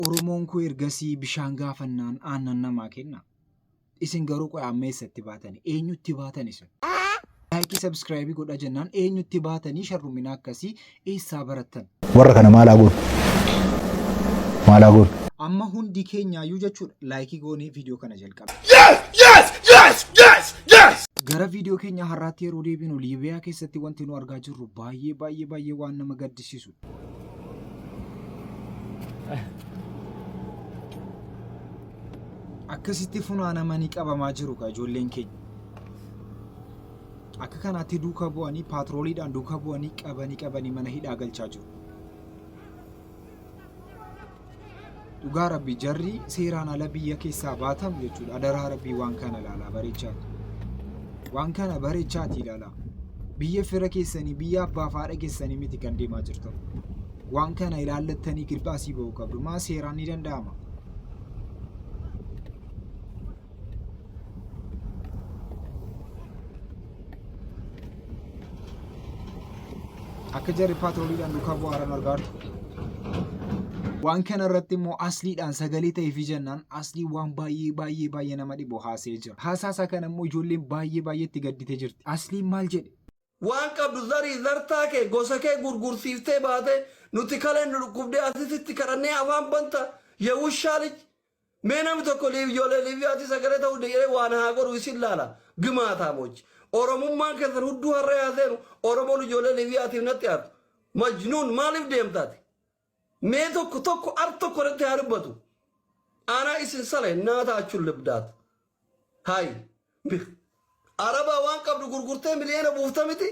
Oromoon koo ergasii bishaan gaafannaan aannan namaa kenna. Isin garuu qoy amma eessatti baatani? Eenyutti baatan isin? Laayikii sabskraayibii godha jennaan eenyutti baatanii sharrumina akkasii eessaa barattan? Warra kana maal haa goonu? Maal haa goonu? Amma hundi keenyaayyuu jechuudha laayikii goonee viidiyoo kana jalqabna. Yes! Yes! Yes! Yes! Gara viidiyoo keenya har'aatti yeroo deebinu Liibiyaa keessatti wanti nu argaa jirru baay'ee baay'ee baay'ee waan nama gaddisiisudha. Akkasitti funaanamanii qabamaa jiru kaa ijoolleen keenya. Akka kanaatti duuka bu'anii paatrooliidhaan duuka bu'anii qabanii qabanii mana hidhaa galchaa jiru. Dhugaa rabbii jarri seeraan ala biyya keessaa baatamu jechuudha. Adaraa rabbii waan kana ilaalaa bareechaati. Waan kana bareechaati ilaalaa. Biyya fira keessanii biyya abbaaf haadha keessanii miti kan deemaa jirtan. Waan kana ilaallattanii girbaasii ba'uu qabdu. Maa seeraan ni danda'ama. Akka jarri paatrooliidhaan duukaa bu'aaran argaartu. Waan kana irratti immoo asliidhaan sagalee ta'eefii jennaan aslii waan baay'ee baay'ee baay'ee nama dhibu haasa'ee jira. Haasaa isaa kana immoo ijoolleen baay'ee baay'ee itti gadditee jirti. Asliin maal jedhe? Waan qabdu zarii zartaa kee gosa kee gurgursiiftee baate nuti kaleen nu dhukkubdee asisitti kadhannee afaan banta yewushaa lij Mee namni tokko liiv ijoollee liiviyaati sagalee ta'uu jedhee waan haa godhu isin laala gimaataamoch oromummaan keessan hudduu harree haa seenu oromoon ijoollee liiviyaatiif natti aartu majnuun maaliif deemtaati mee tokko tokko ar tokko irratti haa dubbatu anaa isin sale naataachuun libdaat hay arabaa waan qabdu gurgurtee miliyoona buufta miti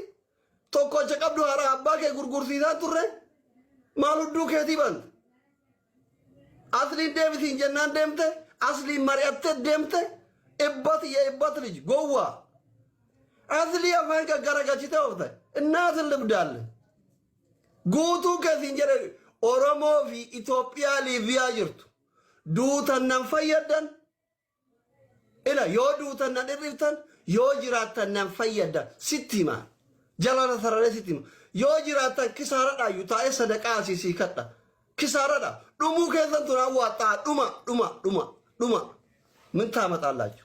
tokkocha qabdu haaraa abbaa kee gurgursiisaa turre maal hudduu keetii banta Asliin deemi siin jennaan deemte asliin mari'attee deemte ibbat ya ibbat lij gowwaa aslii afaan gaggaragalchitee oofte innaatin libdaalle guutuu kee siin jedhe Oromoo fi Itoophiyaa Liibiyaa jirtu duutan nan fayyaddan Ila yoo duutan nan dhirriftan yoo jiraattan nan fayyadda sitti hima. Jalala sararee sitti hima. Yoo jiraattan kisaaradhaayyu taa'ee sadaqaa asii sii kadha. Kisaaradha. Dhumuu keessan tunaan waaxxaa dhuma dhuma dhuma dhuma. Min taamaxaallaachu.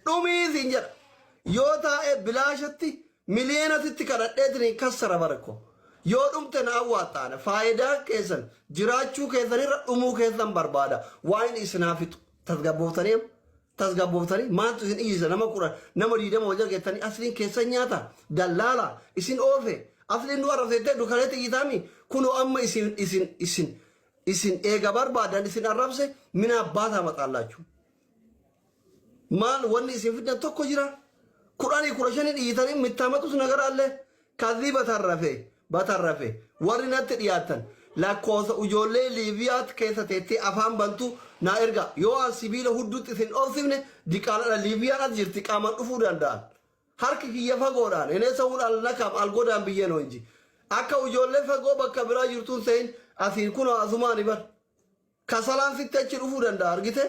Dhumii siin jedha. Yoo taa'ee bilaashatti miliyoona sitti kadhadheetiin kassara barakko. Yoo dhumte na awwaaxxaana. Faayidaa keessan jiraachuu keessanirra dhumuu keessan barbaada. Waan isin haa fixu. Tasgabbooftanii amma? Tasgabbooftanii maaltu isin iyyisa nama 10 nama 20 wal jala geettanii asliin keessan nyaata dallaala isin oofe asliin nu arrabseettee dukaleetti iyyitaami kunoo amma isin isin isin isin eega barbaadan isin arrabse mina abbaataa maxaallaachu maal wanni isin fiddan tokko jira kudhanii kudha shaniin iyyitanii mittaamatus nagaraallee Kazii batarrafe batarrafe warri natti dhiyaattan lakkoofsa ujoollee Liibiyaat keessa teettee afaan bantu naa ergaa yoo an sibiila hudduutti isin dhoofsifne diqaaladha Liibiyaan as jirti qaaman dhufuu danda'an harki kiyya fagoodhaan enee sawun alnakaam algodaan biyyee noo inji akka ujoollee fagoo bakka biraa jirtuun sehin asiin kunoo asumaani bar Kasalaan sitti achi dhufuu danda'a argite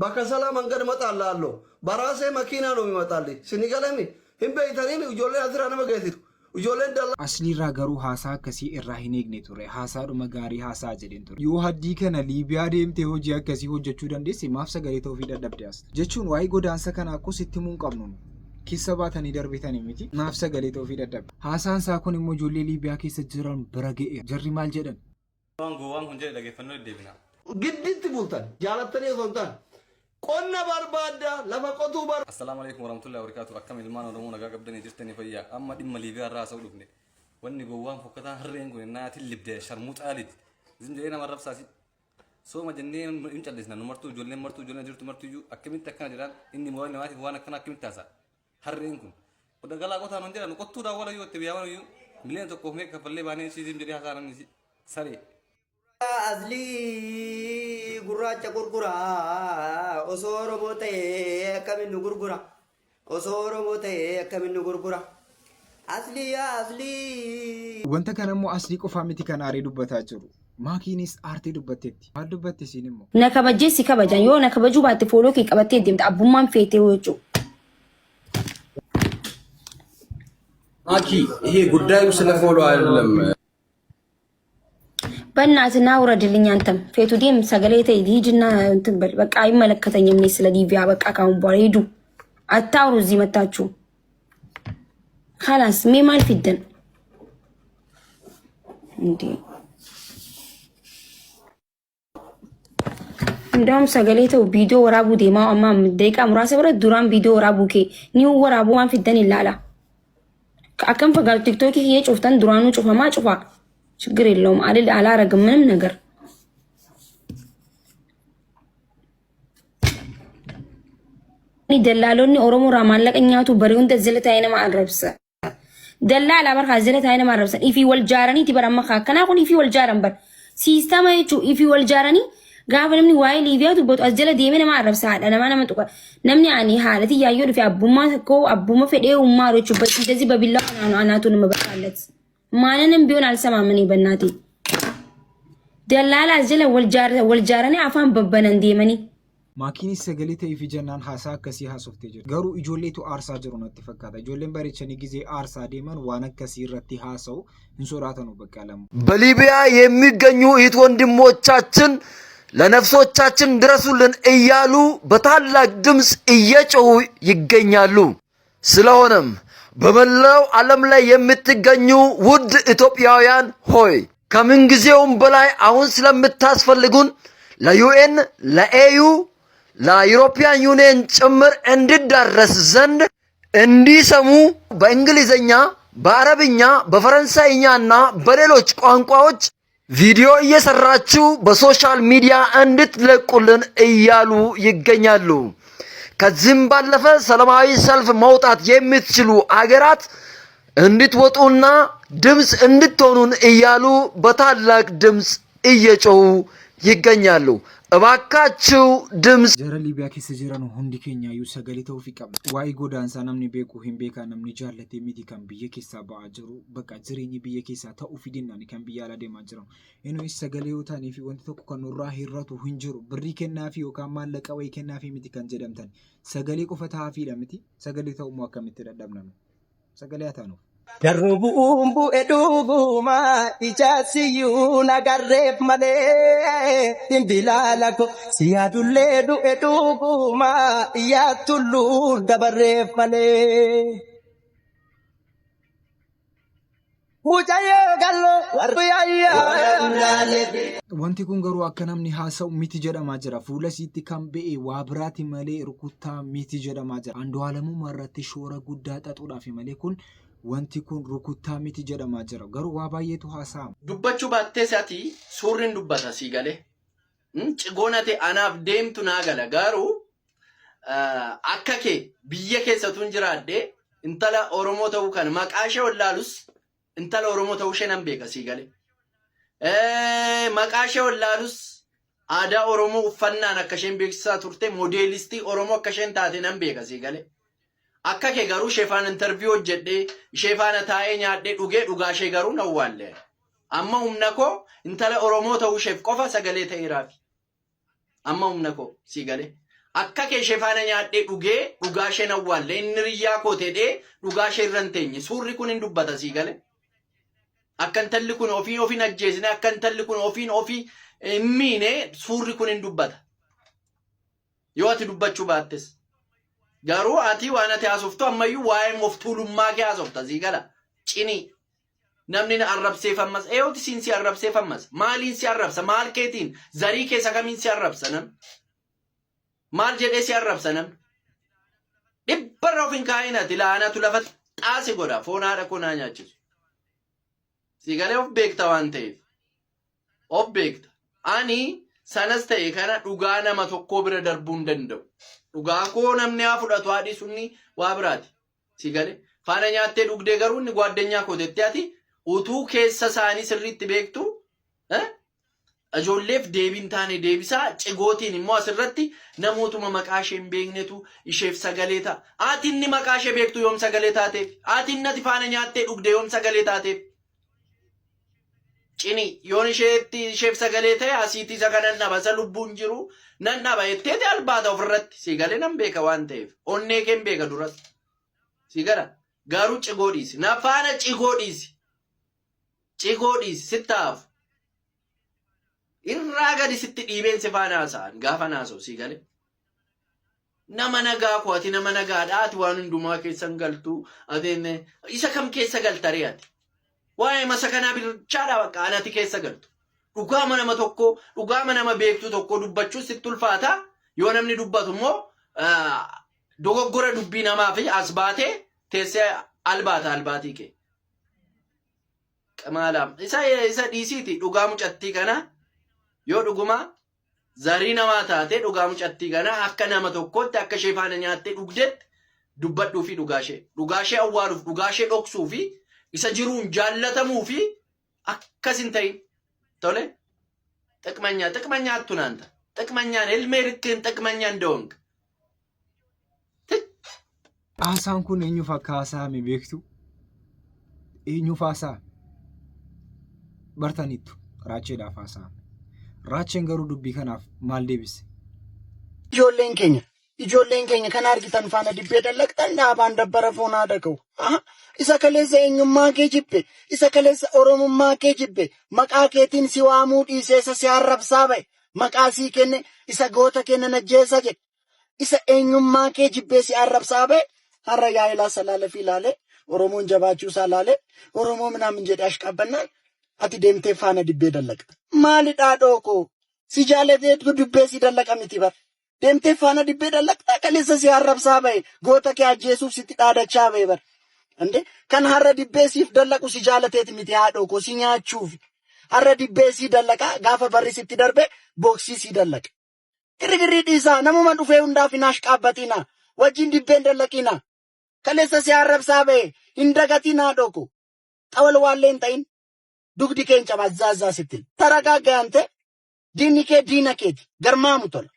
bakasalaa mangad maxaalla allo baraasee makiinaa noomi maxaalli sini galemi hin beeytaniimi ijoolleen asiraa nama geessitu ijoolleen dallaa Asliirraa garuu haasaa akkasii irraa hin eegne ture. Haasaadhuma gaarii haasa'a jedheen ture. Yoo haddii kana Liibiyaa deemtee hojii akkasii hojjechuu dandeesse maaf sagalee ta'uufii dadhabde as? Jechuun waa'ee godaansa kanaa akkoo sitti himuu hin qabnu nu. Keessa baatanii darbitanii miti. Maaf sagalee ta'uufii dadhabde? Haasaan isaa kun immoo ijoollee Liibiyaa keessa jiran bira ga'eera. Jarri maal jedhan? Waan gowwaan kun jedhe dhageeffannoo deddeebina. Gidditti bultan jaalattanii osoo hin taane qonna barbaadda lafa qotuu bar. Assalaamu alaikum warahmatullahi wabarakatuh. Akkam ilmaan Oromoo nagaa qabdanii jirtanii fayyaa. Amma dhimma Liibiyaa irraa haasa'uu dhufne. Wanni gowwaan fokkataan harreen kun naatiin libde sharmuxaa lid. Zim jedhee nama arrabsaasi. Sooma jennee hin callisna nu martuu ijoolleen martuu ijoolleen jirtu martuu iyyuu akkamitti akkana jedhaan inni mooraa namaatiif waan akkana akkamitti haasa'a. Harreen kun. Oda galaa qotaa nun jedhan qottuudhaan wala yoo itti biyyaa iyyuu miliyoona tokkoof meeqa kaffallee baanee isii zim jedhee haasa'a namni saree. Aslii gurraacha gurgura osoo Oromoo ta'ee akkamiin nu gurgura osoo Oromoo ta'ee akkamiin nu gurgura Aslii yaa aslii. Wanta kana immoo aslii qofaa miti kan aaree dubbataa jiru. Maakiinis aartee dubbatteetti. Maal dubbatte isiin immoo? Na kabajjee si kabajan yoo na kabajuu baatte fooloo kee qabattee deemta abbummaan feetee jechuudha. ማኪ ይሄ ጉዳዩ ስለ ፎሎ አይደለም። በእናትህ ና ውረድልኝ። አንተም ፌቱ ዴም ሰገሌ ተይ ሂድና እንትን በል በቃ። አይመለከተኝም እኔ ስለ ሊቢያ በቃ። ካሁን በኋላ ሂዱ፣ አታውሩ እዚህ መታችሁ። ካላስ ሜ ማል ፊደን እንዴ እንደውም sagalee ta'u viidiyoo waraabuu deemaa amma daqiiqaa muraasa bira duraan viidiyoo waraabuu kee ni waraabuu waan fiddan ilaala. Akkam fagaatu tiktookii kiyyee cuftan duraanuu cufamaa cufaa ችግር የለውም። አልል አላረግም ምንም ነገር Dallaalonni Oromoo irraa maallaqa nyaatu bari hunda zila taa'ee nama arrabsa. Dallaalaa barkaa zila taa'ee nama arrabsa. Ifii wal jaaraniiti bara amma akkanaa kun ifii wal jaaran bar. Siistama jechuun ifii wal jaaranii gaafa namni waa'ee Liibiyaa dubbatu as jala deemee nama arrabsa haadha namaa nama tuqa. Namni ani haadha tiyyaayyoo dhufe abbummaa koo abbuma fedhee ummaa jechuun እንደዚህ በቢላዋ አናቱን መበቃለት ማንንም ቢሆን አልሰማም እኔ በእናቴ ደላላ as jala wal jaaranii afaan babbanan deemanii. Maakiinis sagalee ta'eefi jennaan haasaa akkasii haasoftee jirti. Garuu ijoolleetu aarsaa jiru natti fakkaata. Ijoolleen bareechanii gizee aarsaa deeman waan akkasii irratti haasa'u hin sodaatanu bakka lamu. በሊቢያ የሚገኙ እህት ወንድሞቻችን ለነፍሶቻችን ድረሱልን እያሉ በታላቅ ድምፅ እየጮሁ ይገኛሉ። ስለሆነም በመላው ዓለም ላይ የምትገኙ ውድ ኢትዮጵያውያን ሆይ ከምንጊዜውም በላይ አሁን ስለምታስፈልጉን ለ UN፣ ለ AU፣ ለ European Union ጭምር እንዲዳረስ ዘንድ እንዲሰሙ በእንግሊዝኛ፣ በአረብኛ፣ በፈረንሳይኛና በሌሎች ቋንቋዎች ቪዲዮ እየሰራችሁ በ social media እንድትለቁልን እያሉ ይገኛሉ። ከዚህም ባለፈ ሰላማዊ ሰልፍ መውጣት የምትችሉ አገራት እንድትወጡና ድምፅ እንድትሆኑን እያሉ በታላቅ ድምፅ እየጮሁ ይገኛሉ። እባካችሁ ድምፅ Jara Liibiyaa keessa jiran hundi keenyaayyuu sagalee ta'uufii qabna. Waa'ee godaansaa namni beeku hin beekaa namni jaallatee miti kan biyya keessaa ba'aa jiru bakka jireenyi biyya keessaa ta'uu dinnaan kan biyya alaa deemaa jiran. Innis sagalee yoo ta'anii fi wanti tokko kan nurraa hir'atu hin jiru. Birrii kennaafi yookaan maallaqa wayii kennaafi miti kan jedhamtan. Sagalee qofa ta'aafiidha miti. Sagalee ta'ummoo akkamitti dadhabna nu? Sagalee haa taanuuf. Darbuun bu'e dhuguma ijaasiyyuu nagarreef malee dimbilaala ko si yaadullee du'e dhuguma yaattulluun dabarreef malee. Mucayyoo galloo warri yaayyaa. Wanti kun garuu akka namni haasa'u miti jedhamaa jira. Fuula isiitti kan ba'e waa biraati malee rukuttaa miti jedhamaa jira. Andu'aalamummaa irratti shoora guddaa xaxuudhaaf malee kun wanti kun rukuttaa miti jedhamaa jira. Garuu waa baay'eetu haasa'ama. Dubbachuu baattees ati suurriin dubbata sii galee. Cigoon ati anaaf deemtu naa gala garuu akka kee biyya keessatuun jiraadhee intala Oromoo ta'uu kan maqaa ishee wallaalus intala Oromoo ta'uu ishee nan beeka sii galee. Maqaa ishee wallaalus aadaa Oromoo uffannaan akka isheen beeksisaa turte moodeelistii Oromoo akka isheen taate nan beeka sii galee. Akka kee garuu ishee faana interview hojjedhee ishee faana taa'ee nyaadhee dhugee dhugaa ishee garuu nan waalle. Amma humna koo intala Oromoo ta'uu isheef qofa sagalee ta'eeraafi. Amma humna koo sii galee. Akka kee ishee faana nyaadhee dhugee dhugaa ishee nan waalle inni riyyaa koo ta'ee dhugaa ishee irra hin teenye suurri kun hin dubbata sii galee. Akka intalli kun ofiin ofiin ajjeesne akka intalli kun ofiin ofii hin miine suurri kun hin dubbata. Yoo ati dubbachuu baattes. Garuu ati waan ati haasoftu ammayyuu waa'ee of tuulummaa kee haasofta sii gala. Cinii. Namni na arrabseef ammas eeyooti siin si arrabseef ammas maaliin si arrabsa maal keetiin zarii keessa kamiin si arrabsa namni maal jedhee si arrabsa namni dhibbarra of hin kaa'in ati laanatu lafa xaasi godha foon haadha koo naa nyaachisu si galee of beekta waan ta'eef of beekta ani sanas ta'e kana dhugaa nama tokkoo bira darbuu hin danda'u dhugaa koo namni haa fudhatu haa dhiisu inni waa biraati si galee faana nyaattee dhugdee garuu inni gwaaddanyaa koo jettee ati utuu keessa isaanii sirriitti beektu ijoolleef deebiin taane deebisaa cigootiin immoo asirratti namootuma maqaa ishee hin beeknetu isheef sagalee ta'a. Ati inni maqaa ishee beektu yoom sagalee taateef? Ati inni ati faana nyaattee dhugde yoom sagalee taateef? Cini yoon isheetti isheef sagalee ta'e asiitii isa kanan dhaba isa lubbuun jiru nan dhaba jetteeti albaata ofirratti si galee nan beeka waan ta'eef onnee kee hin beeka duras si gala garuu cigoo dhiisi na faana cigoo dhiisi cigoo dhiisi sitti haafu. Irraa gadi sitti dhiibeen si faana haasa'an gaafa haasa'u sii galee. Nama nagaa koo, ati nama nagaadha, ati waan hundumaa keessan galtu, ati isa kam keessa galta ree? Ati waa'ee masa kanaa bilchaadha bakka anati keessa galtu. Dhugaama nama tokko, dhugaama nama beektu tokko dubbachuu sitti ulfaata. Yoo namni dubbatu immoo dogoggora dubbii namaa fi as baatee teessee albaata albaatii kee. Qamaalaam isa dhiisiiti, dhugaa mucattii kana yoo dhuguma zarii namaa taate, dhugaa mucattii kana akka nama tokkootti, akka ishee faana nyaattee dhugdetti dubbadhuu fi dhugaa ishee awwaaluuf, dhugaa ishee dhoksuu fi isa jiruun jaallatamuu fi akkas hin ta'in. Tole, ጥቅመኛ ጥቅመኛ አትሁን አንተ። ጥቅመኛ ነህ፣ እድሜ ልክህን ጥቅመኛ እንደሆንክ። Haasaan kun eenyuuf akka haasa'ame beektu? Eenyuuf haasa'ame? Bartaniittu, Raacheedhaaf haasa'ame. Raacheen garuu dubbii kanaaf maal deebise? Ijoolleen keenya kan argitan faana dibbee dallaqxan dhaabaan dabbara foon haadha ka'u. Isa kaleessa eenyummaa kee jibbe, isa kaleessa oromummaa kee jibbe, maqaa keetiin si waamuu dhiisee isa si arrabsaa ba'e, maqaa sii kenne isa goota kenna najjeessa jedhe, isa eenyummaa kee jibbee si arrabsaa ba'e, har'a yaa'ilaa salaala fi ilaalee Oromoon jabaachuu isaa ilaalee Oromoo ምናምን jedhee ashqaabbannaan ati deemtee faana dibbee dallaqxa. Maali dhaadhoo koo, si jaalateetu dibbee si dallaqa miti bar. Deemtee faana dibbee dallaqxaa, kaleessa si arrabsaa ba'e, goota kee ajjeesuuf sitti dhaadachaa ba'e bar. Ande kan har'a dibbee siif dallaqu si jaalateeti miti, haadhoo koo, si nyaachuuf. Har'a dibbee si dallaqaa, gaafa barri sitti darbe booksii si dallaqa. Girgirrii dhiisaa, namuma dhufee hundaaf hin ashqaabbatina. Wajjin dibbeen dallaqina. Kaleessa si arrabsaa ba'e hin dagatin, haadhoo koo. Xawal waallee hin ta'in. Dugdi kee hin cabaa sitti. Taragaagga ante, diinni kee diina keeti. Garmaamu tola.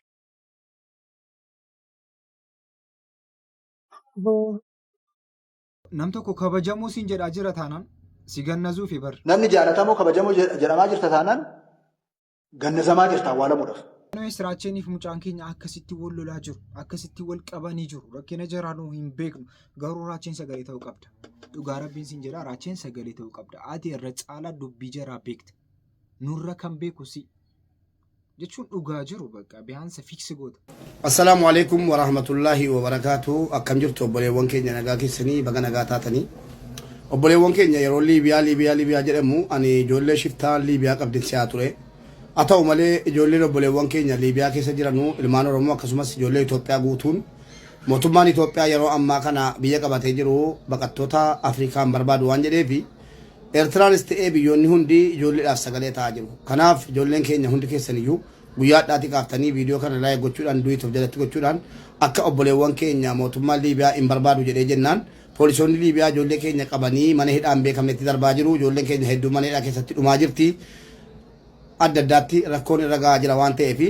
Nam tokko kabajamoo siin jedhaa jira taanaan si gannazuu fi bar. Namni jaalatamoo kabajamoo jedhamaa jirta taanaan gannazamaa jirta awwaalamuudhaaf. Nuyi Raacheeniif mucaan keenya akkasitti wal lolaa jiru, akkasitti wal qabanii jiru. Rakkina jaraa nu hin beeknu. Garuu Raacheen sagalee ta'uu qabda. Dhugaa rabbiin siin jedha, Raacheen sagalee ta'uu qabda. Ati irra caalaa dubbii jaraa beekta. Nurra kan beeku si. Jechuun dhugaa jiru bakka bihaansa fix goota. Assalaamu alaikum warahmatullaahi wabarakaatu. Akkam jirtu obboleewwan keenya? Nagaa keessanii? Baga nagaa taatanii. Obboleewwan keenya, yeroo Liibiyaa, Liibiyaa, Liibiyaa jedhamu ani ijoollee shiftaa Liibiyaa qabdin si'aa ture. Haa ta'u malee ijoolleen obboleewwan keenya Liibiyaa keessa jiranuu, ilmaan Oromoo akkasumas ijoollee Itoophiyaa guutuun, mootummaan Itoophiyaa yeroo ammaa kana biyya qabatee jiru baqattoota Afrikaan barbaadu waan jedheefi Eertiraanis ta'ee biyyoonni hundi ijoolleedhaaf sagalee ta'aa jiru. Kanaaf ijoolleen keenya hundi keessaniyyuu guyyaa hadhaatii kaaftanii viidiyoo kana like gochuudhaan, duet of jalatti gochuudhaan, akka obboleewwan keenya mootummaan Liibiyaa hin barbaadu jedhee jennaan poolisoonni Liibiyaa ijoollee keenya qabanii mana hidhaan beekamnetti darbaa jiru. Ijoolleen keenya hedduun mana hidhaa keessatti dhumaa jirti. Adda addaatti rakkoon irra gahaa jira waan ta'eef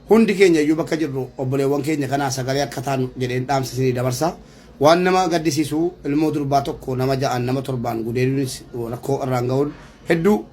hundi keenya iyyuu bakka jirru obboleewwan keenya kanaa sagalee akka taanu jedheen dhaamsa isinii dabarsa. Waan nama gaddisiisu, ilmoo durbaa tokko nama ja'an, nama torbaan gudeeduunis rakkoo irraan gahuun hedduu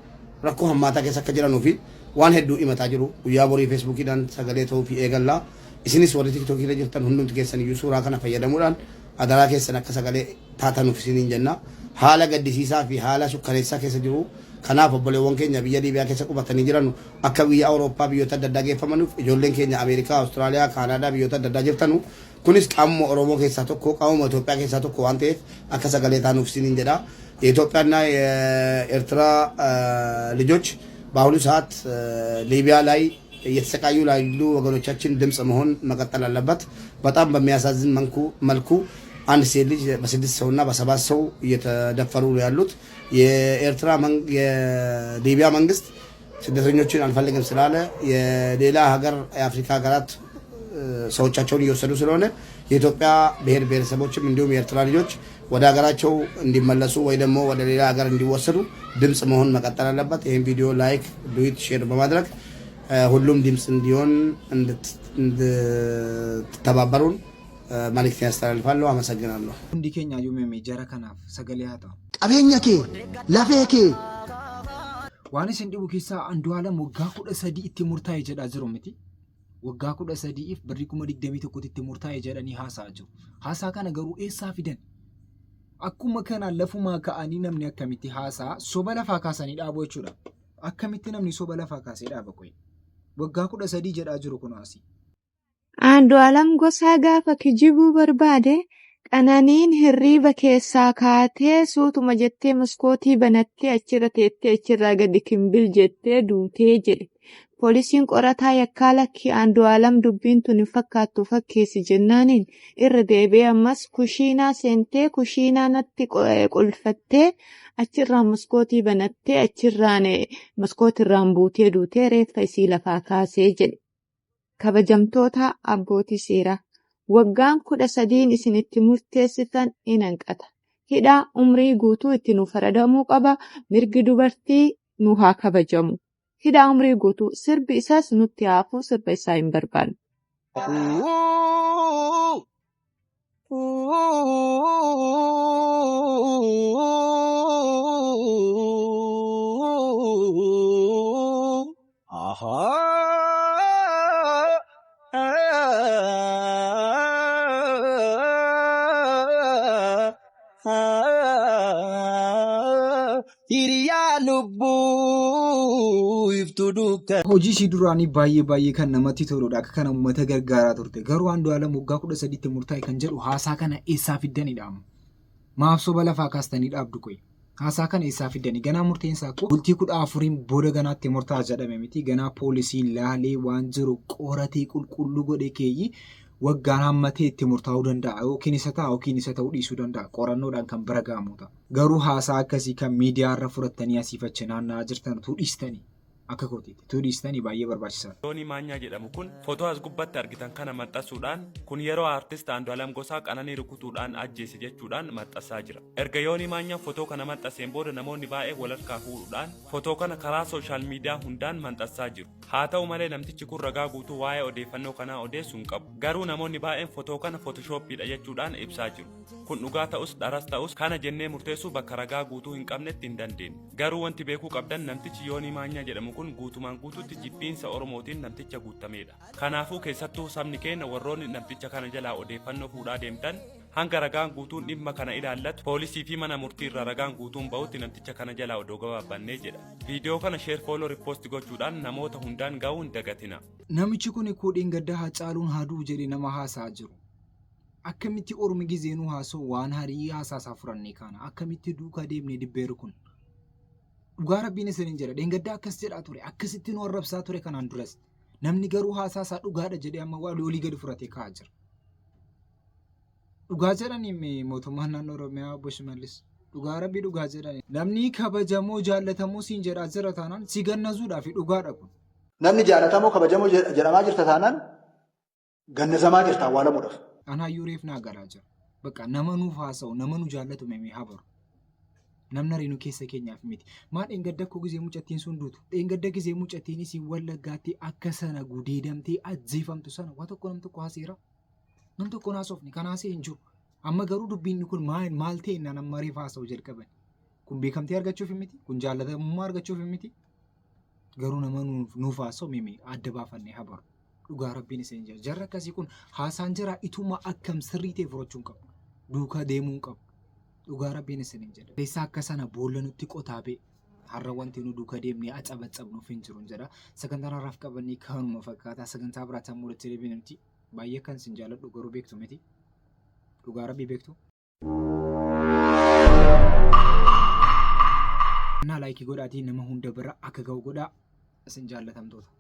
rakkoo hammaataa keessa akka jiranuu fi waan hedduu himataa jiru. Guyyaa borii Feesbuukiidhaan sagalee ta'uu fi eegalla. Isinis warri Tiktookii irra jirtan hundumti keessan iyyuu suuraa kana fayyadamuudhaan adaraa keessan akka sagalee taatanuuf isiniin jenna. Haala gaddisiisaa fi haala sukkaneessaa keessa jiru. Kanaaf obboleewwan keenya biyya Liibiyaa keessa qubatanii jiran akka biyya Awurooppaa biyyoota adda addaa geeffamanuuf, ijoolleen keenya Ameerikaa, Awustiraaliyaa, Kaanaadaa, biyyoota adda addaa jirtanu, kunis qaamuma Oromoo keessaa tokko, qaamuma Itoophiyaa keessaa tokko waan ta'eef akka sagalee taanuuf isiniin jedha. የኢትዮጵያና የኤርትራ ልጆች በአሁኑ ሰዓት ሊቢያ ላይ እየተሰቃዩ ላሉ ወገኖቻችን ድምፅ መሆን መቀጠል አለበት። በጣም በሚያሳዝን መልኩ አንድ ሴት ልጅ በስድስት ሰው እና በሰባት ሰው እየተደፈሩ ነው ያሉት። የኤርትራ የሊቢያ መንግስት ስደተኞችን አንፈልግም ስላለ የሌላ ሀገር የአፍሪካ ሀገራት ሰዎቻቸውን እየወሰዱ ስለሆነ የኢትዮጵያ ብሔር ብሔረሰቦችም እንዲሁም የኤርትራ ልጆች ወደ ሀገራቸው እንዲመለሱ ወይ ደግሞ ወደ ሌላ ሀገር እንዲወሰዱ ድምፅ መሆን መቀጠል አለበት። ይህን ቪዲዮ like፣ duet፣ share በማድረግ ሁሉም ድምፅ እንዲሆን እንድትተባበሩን መልእክቴን ያስተላልፋለሁ። አመሰግናለሁ። Hundi keenya iyyuu meemee jara kanaaf sagalee haa ta'u. Qabeenya kee, lafee kee. Waan isin dhibu keessaa Andu'aalam waggaa 13 itti murtaa'e jedhaa jiru miti. Waggaa 13f birrii 21,000tti itti murtaa'e jedhanii haasa'aa jiru. Haasaa kana garuu eessaa fidan? Akkuma kanaan lafumaa ka'anii namni akkamitti haasaa soba lafaa kaasanii dhaabu jechuudha. Akkamitti namni soba lafaa kaasee dhaaba qoyi? Waggaa 13 jedhaa jiru kun asii. Andu'aalam Gosaa gaafa kijibuu barbaade Qananiin hirriiba keessaa kaatee suutuma jettee maskootii banattee achirra teettee achirraa gadi kimbil jettee duutee jedhe. Poolisiin qorataa yakkaa lakkii Andu'aalam dubbiin tun hin fakkaattu fakkeessi jennaaniin irra deebi'ee ammas kushiinaa seentee kushiinaa natti qulfattee achirraan maskootii banattee achirraan maskootirraan buutee duutee reeffa isii lafaa kaasee jedhe. Kabajamtoota abbootii seeraa. Waggaan 13n isin itti murteessitan in hanqata. Hidhaa umrii guutuu itti nu faradamuu qaba. Mirgi dubartii nu haa kabajamu. Hidhaa umrii guutuu sirbi isaas nutti haafuu sirba isaa hin barbaannu. Hiriyaa lubbuu iftuu dukkana. Hojii ishii duraanii baay'ee baay'ee kan namatti toludha. Akka kana uummata gargaaraa turte. Garuu Andu'aalam waggaa 13tti murtaa'e kan jedhu haasaa kana eessaa fiddanidha amma? Maaf soba lafaa kaastanii dhaabdu qoyi? Haasaa kana eessaa fiddani? Ganaa murteen isaa akkoo bultii 14n booda ganaatti murtaa'a jedhame miti. Ganaa poolisiin laalee waan jiru qoratee qulqulluu godhee keeyyi waggaan hammatee itti murtaa'uu danda'a. Yookiin isa ta'a yookiin isa ta'uu dhiisuu danda'a. Qorannoodhaan kan bira ga'amu ta'a. Garuu haasaa akkasii kan miidiyaa irra fudhattanii asiif achi naanna'aa jirtan utuu dhiistanii akka kootiitti utuu dhiistanii baay'ee barbaachisaadha. Yoonii Maanyaa jedhamu kun fotoo as gubbatti argitan kana maxxasuudhaan kun yeroo Aartist Andu'aalam Gosaa Qananii rukutuudhaan ajjeese jechuudhaan maxxasaa jira. Erga Yoonii Maanyaan fotoo kana maxxaseen booda namoonni baay'een wal harkaa fuudhuudhaan fotoo kana karaa sooshaal miidiyaa hundaan maxxansaa jiru. Haa ta'u malee namtichi kun ragaa guutuu waa'ee odeeffannoo kanaa odeessu hin qabu. Garuu namoonni baay'een fotoo kana footoshooppiidha jechuudhaan ibsaa jiru. Kun dhugaa ta'us dharas ta'us kana jennee murteessuu bakka ragaa guutuu hin qabnetti hin dandeenyu. Garuu wanti beekuu qabdan namtichi Yoonii Maanyaa jedhamu kun guutumaan guutuutti jibbiinsa Oromootiin namticha guuttameedha. Kanaafuu keessattuu sabni keenya warroonni namticha kana jalaa odeeffannoo fuudhaa deemtan hanga ragaan guutuun dhimma kana ilaallatu poolisii fi mana murtii irraa ragaan guutuun ba'utti namticha kana jalaa odoo gabaabbannee jedha. Viidiyoo kana share follow repost gochuudhaan namoota hundaan ga'uu hin dagatina. Namichi kun koo dheengadda Hacaaluun haa du'u jedhee nama haasa'aa jiru. Akkamitti ormi gizee nu haasa'u waan harii haasaa isaa furannee kaana. Akkamitti duukaa deemnee dibbee rukun. Dhugaa rabbiin isiniin jedha. Dheengaddaa akkas jedhaa ture. Akkasitti nu arrabsaa ture kanaan duras. Namni garuu haasaa isaa dhugaadha jedhee amma olii gadi furatee kaa'aa jira. Dhugaa jedhanii mootummaan naannoo Oromiyaa obbo Shimallis. Dhugaa rabbii dhugaa jedhanii. Namni kabajamoo jaallatamoo siin jedhaa jira taanaan si gannazuudhaa fi dhugaadha kun. Namni jaalatamoo kabajamoo jedhamaa jirta taanaan gannazamaa jirta awwaalamuudhaaf. Anaayyuu reef naa galaa jira. Bakka nama nuuf haasa'u nama nu jaallatu memee haa baru. Namni ariinu keessa keenyaaf miti. Maa dheengadda akkoo gizee mucattiin sun duutu. Dheengadda gizee mucattiin isiin wallaggaatti akka sana gudeedamtee ajjeefamtu sana waa tokko nam tokko haaseera. Nam tokko haasofne kan haasee hin jiru. Amma garuu dubbiin kun maal maal ta'e naan amma reef haasa'u jalqaban. Kun beekamtii argachuuf miti. Kun jaalatamummaa argachuuf miti. Garuu nama nuuf haasa'u mimi adda baafannee haa baru. Dhugaa rabbiin isin jira. Jarri akkasii kun haasaan jira ituma akkam sirrii ta'e furachuu hin qabu. Duukaa deemuu hin qabu. Dhugaa rabbiin isin jedha. Keessaa akka sana boolla nutti qotaa ba'e. Har'a wanti nu duukaa deemnee acabaccabnuuf hin jiru jedha. Sagantaan har'aaf qabannee kanuma fakkaata. Sagantaa biraatti ammoo walitti deebinutti baay'ee kan isin jaalladhu garuu beektu miti. Dhugaa rabbii beektu. Naa laayikii godhaatii nama hunda bira akka ga'u godhaa isin jaallatamtoota.